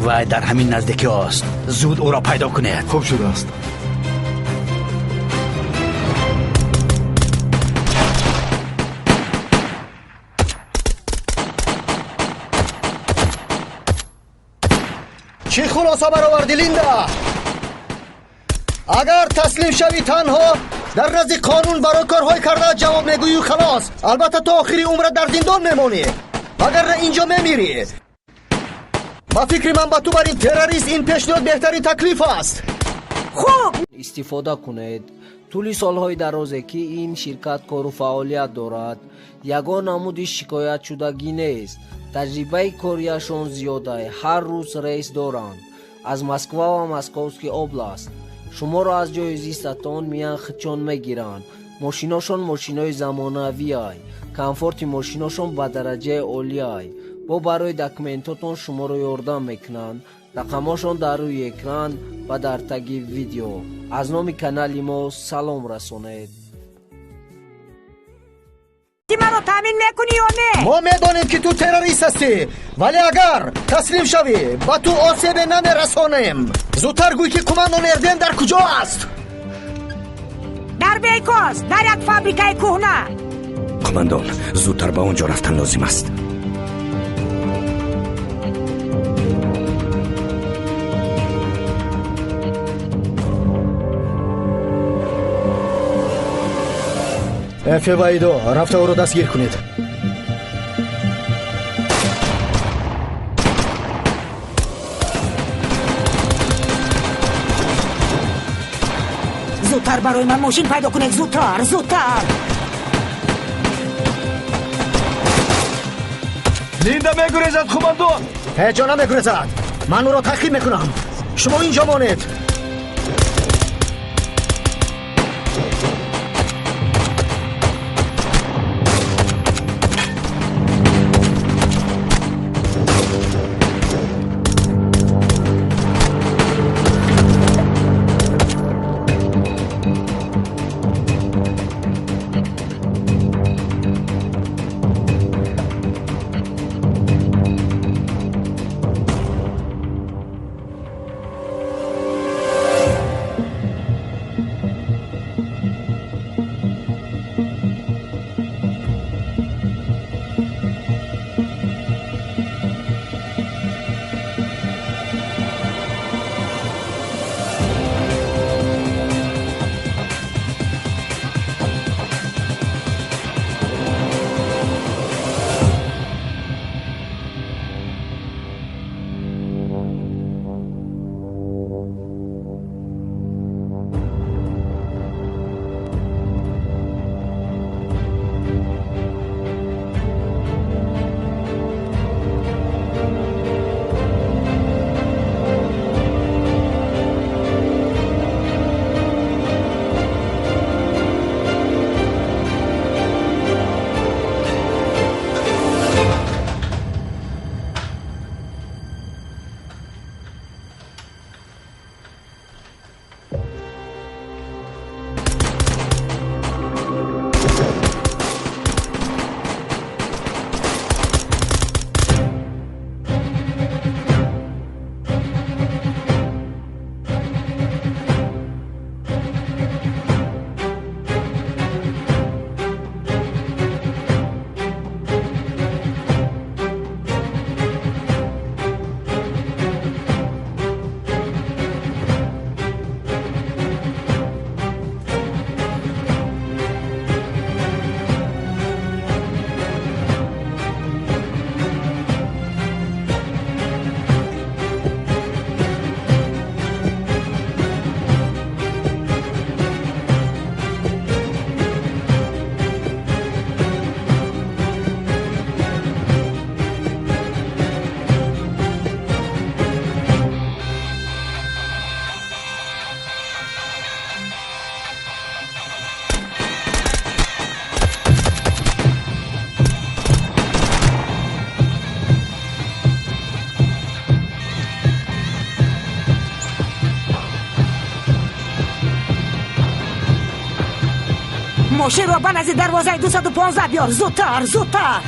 Вай дар ҳамин наздикӣ аст. Зуд ӯро пайдо кунед. Хуб шудааст. Чӣ хулоса баровардӣ, Линда? Агар таслим шавӣ, танҳо дар назди қонун барои корҳои кардаат ҷавоб мегӯю халос. Албатта, то охири умрат дар зиндон мемонӣ, вагарна инҷо мемирӣ. Ба фикри ман, ба ту бар ин террорист ин пешниҳод беҳтарин таклиф аст. Хуб. Истифода кунед. Тӯли солҳои дарозе, ки ин ширкат кору фаъолият дорад, ягон намуди шикоятшудагӣ нест. Таҷрибаи кориашон зиёдай, ҳар рӯз рейс доранд аз Москва ва Московский область. Шуморо аз ҷои зистатон миян, худшон мегиранд. Мошиношон мошинои замонавиай, комфорти мошиношон ба дараҷаи олиай. Бо барои документотон шуморо ёрдам мекунанд. Рақамошон дар рӯи экран ва дар таги видео. Аз номи канали мо салом расонед. Маро таъмин мекунӣ ё не? Мо медонем, ки ту террорист ҳастӣ, вале агар таслим шавӣ, ба ту осебе намерасонем. Зудтар гӯй, ки қумандон Эрдем дар куҷо аст? Дар Бейкоз, дар як фабрикаи кӯҳна. Қумандон, зудтар ба он ҷо рафтан лозим аст. Эфе ва Идо, рафта ӯро дастгир кунед. Зудтар барои ман мошин пайдо кунед, зудтар, зудтар! Линда мегурезад, қумандон. Ҳеҷ ҷо намегурезад. Ман ӯро таъқиб мекунам, шумо инҷо монед. Мошинро ба назди дарвозаи 215 биёр, зудтар, зудтар!